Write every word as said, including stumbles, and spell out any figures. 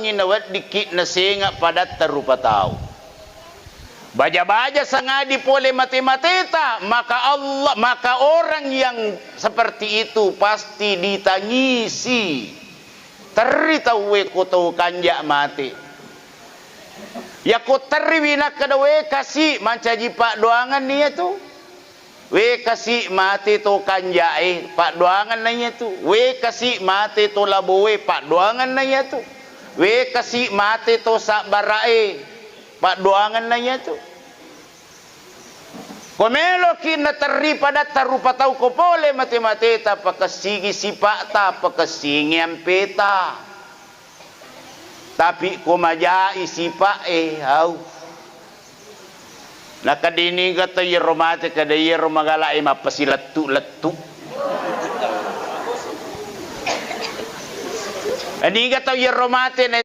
Naweddikki nasenga padatta rupa tau. Baja-baja sangadi pole mate-mateta, maka Allah, maka orang yang seperti itu pasti ditangisi. Terri tauwe ko tau kanja mate. Yako terriwi nakkeda, "We kasi, mancaji paddoangan iyatu." We kasi mate to kanjae, paddoanganna iyatu. We kasi mate to laboe, paddoanganna iyatu. We kasi mate to sabbarae, paddoanganna iyatu. Ko meloki naterri padatta rupa tau ko pole mate-mateta, pakessigi sipa'ta, pakessingi ampeta. Tapi ko majai sipa'e, au. Nakkeda niga tau iyaro mate, keda iyaro magala'e mappasilettu-lettu. Niga tau iyaro mate na